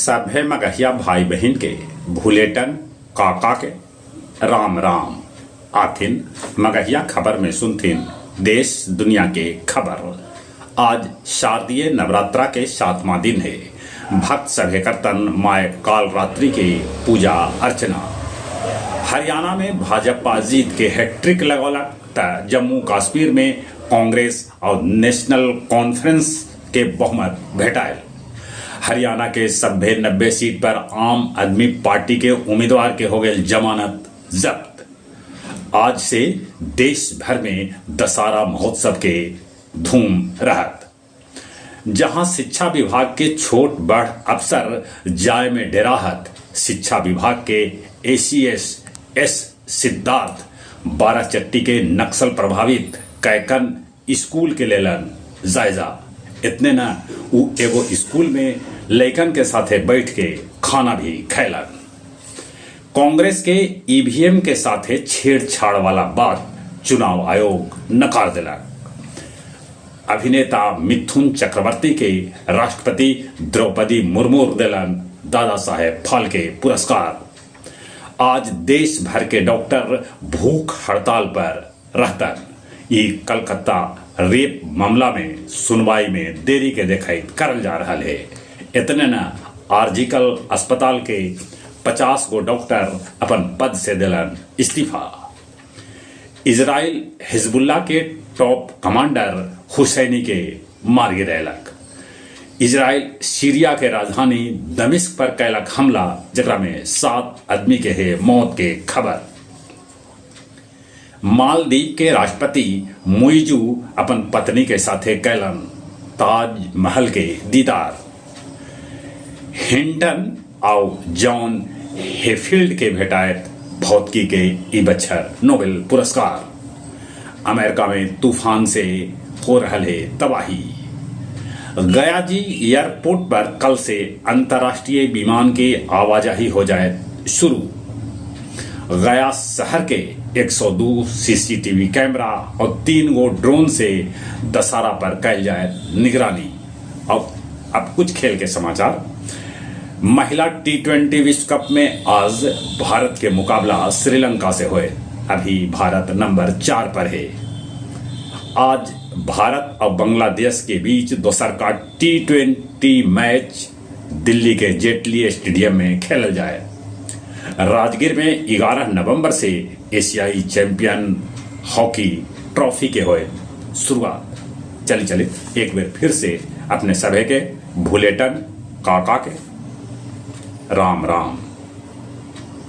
सभे मगहिया भाई बहिन के भुलेटन काका के राम राम। आथिन मगहिया खबर में सुनथिन देश दुनिया के खबर। आज शारदीय नवरात्रा के सातवां दिन हे। भक्त सभे करतन माय कालरात्रि के पूजा अर्चना। हरियाणा में भाजपा जीत के हैट्रिक लगौलक त जम्मू कश्मीर में कांग्रेस आउ नेशनल कॉन्फ्रेंस के बहुमत भेटायल। हरियाणा के सभे 90 सीट पर आम आदमी पार्टी के उम्मीदवार के हो गेल जमानत जब्त। आज से देश भर में दशहरा महोत्सव के धूम रहत। जहां शिक्षा विभाग के छोट बड़ अफसर जाय में डेराहत, शिक्षा विभाग के एसीएस एस सिद्धार्थ बाराचट्टी के नक्सल प्रभावित कैकन स्कूल के लेलन जायजा। इतने न ऊ एगो स्कूल में लइकन के साथे बैठ के खाना भी खैलन। कांग्रेस के ईवीएम के साथे छेड़छाड़ वाला बात चुनाव आयोग नकार देलक। अभिनेता मिथुन चक्रवर्ती के राष्ट्रपति द्रौपदी मुर्मू देलन दादा साहेब फाल्के पुरस्कार। आज देश भर के डॉक्टर भूख हड़ताल पर रहतन। ई कलकत्ता रेप मामला में सुनवाई में देरी के देखैत करल जा रहल हे। इतने न आरजीकल अस्पताल के 50 गो डॉक्टर अपन पद से देलन इस्तीफा। इजराइल हिजबुल्लाह के टॉप कमांडर हुसैनी के मार गिरैलक। इजराइल सीरिया के राजधानी दमिश्क पर कैलक हमला, जेकरा में 7 आदमी के हे मौत के खबर। मालदीव के राष्ट्रपति मुइजू अपन पत्नी के साथे कैलन ताजमहल के दीदार। हिंटन आउ जॉन हेफील्ड के भेटायत भौतिकी के ई बच्छर नोबेल पुरस्कार। अमेरिका में तूफान से हो रहल हे तबाही। गया जी एयरपोर्ट पर कल से अंतर्राष्ट्रीय विमान के आवाजाही हो जाए शुरू। गया शहर के 102 सीसीटीवी कैमरा और 3 गो ड्रोन से दशहरा पर कैल जाए निगरानी। अब कुछ खेल के समाचार। महिला टी20 विश्व कप में आज भारत के मुकाबला श्रीलंका से होए। अभी भारत नंबर 4 पर है। आज भारत और बांग्लादेश के बीच दोसर का टी20 मैच दिल्ली के जेटली स्टेडियम में खेलल जाए। राजगीर में 11 नवंबर से एशियाई चैंपियन हॉकी ट्रॉफी के होए शुरुआत। चली चली एक बार फिर से अपने सभे के भुलेटन काका के राम राम।